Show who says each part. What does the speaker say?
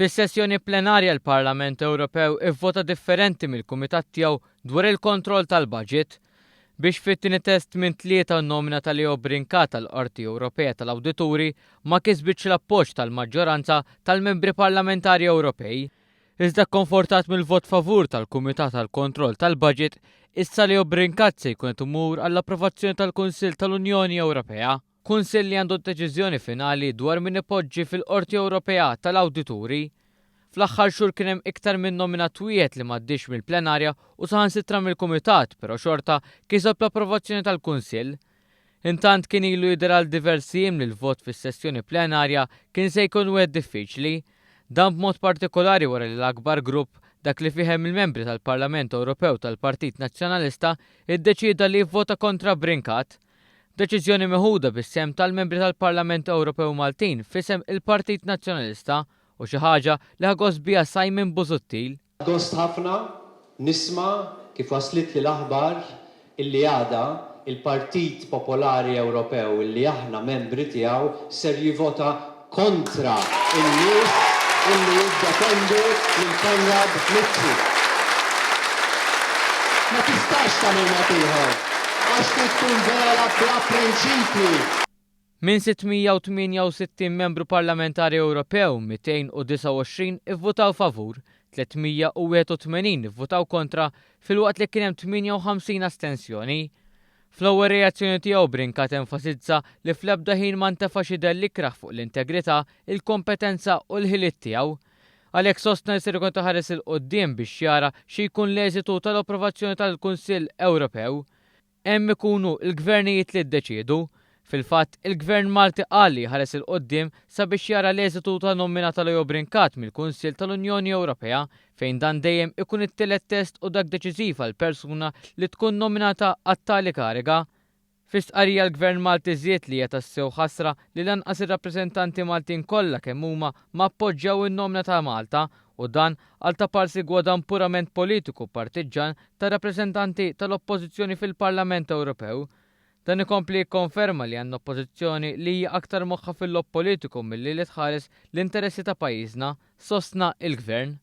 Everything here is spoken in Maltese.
Speaker 1: Fis-sessjoni plenarja l-Parlament Ewropew ivvota differenti mill-Kumitat tiegħu dwar il-kontroll tal-baġit. Biex fit-tieni test minn tlieta n-nomina ta' Leo Brincat għall-Qorti Ewropea tal-Awdituri ma kisbitx l-appoġġ tal-maġġoranza tal-membri parlamentari Ewropej. Iżda kkonfortat mill-vot favur tal-Kumitat għall-Kontroll tal-Baġit, issa Leo Brincat se jkun qed imur għall-approvazzjoni tal-Kunsill tal-Unjoni Ewropea. Kunsill li għandu d-deċiżjoni finali dwar min ipoġġi fil-Qorti Ewropea tal-Awdituri. Fl-aħħar xhur kien hemm iktar minn nominat wieħed li m'għaddiex mill-plenarja u saħansitra mill-Kumitat però xorta kiseb l-approvazzjoni tal-Kunsill. Intant kien ilu jidher għal diversi jiem li l-vot fis-sessjoni plenarja kien se jkun wieħed diffiċli. Dan b'mod partikolari wara li l-akbar grupp, dak li fih hemm il-membri tal-Parlament Ewropew tal-Partit Nazzjonalista, iddeċieda li jivvota kontra Brincat. Deċiżjoni meħuda bis-sehem tal-Membri tal-Parlament Ewropew Maltin f'isem il-Partit Nazzjonalista u xi ħaġa li ħa gost biha Simon Busuttil.
Speaker 2: Gost ħafna nisma' kif waslitli l-aħbar illi għada il-Partit Popolari Ewropew illi aħna membri tiegħu ser jivota kontra n-nies illi jiddefendu lil Konrad Mizzi. Ma tistax tagħmel mod ieħor, għax trid tkun vera bla prinċipji.
Speaker 1: Minn 668 membru parlamentari Ewropew, 229 ivvutaw favur, 381 ivvutaw kontra filwaqt li kien hemm 58 astensjoni. Fl-ewwel reazzjoni tiegħu Brincat enfasizza li fl-ebda ħin ma ntefa' xi dell ikrah fuq l-integrità, il-kompetenza u l-ħiliet tiegħu. Għalhekk sostna li ser ikun qed iħares 'il quddiem biex jara xi jkun l-eżitu tal-approvazzjoni tal-Kunsill Ewropew. Hemm ikunu l-gvernijiet li ddeċiedu. Fil-fatt, il-Gvern Malti qal li jħares 'il quddiem sabiex jara l-eżitu ta' nomina ta' Leo Brincat mill-Kunsill tal-Unjoni Ewropea, fejn dan dejjem ikun it-tielet test u dak deċiżiv għall-persuna li tkun nominata għat-tali kariga. Fi stqarrija l-Gvern Malti żied li hija tassew ħasra li lanqas ir-rappreżentanti Maltin kollha kemm huma ma appoġġjaw in-nomina ta' Malta u dan għal taparsi gwadann purament politiku partiġġan tar-rappreżentanti tal-Oppożizzjoni fil-Parlament Ewropew. Dan ikompli jikkonferma li għandna Oppożizzjoni li hija aktar moħħha fil-logħob politiku milli li tħares l-interessi ta' pajjiżna, sostna l-Gvern.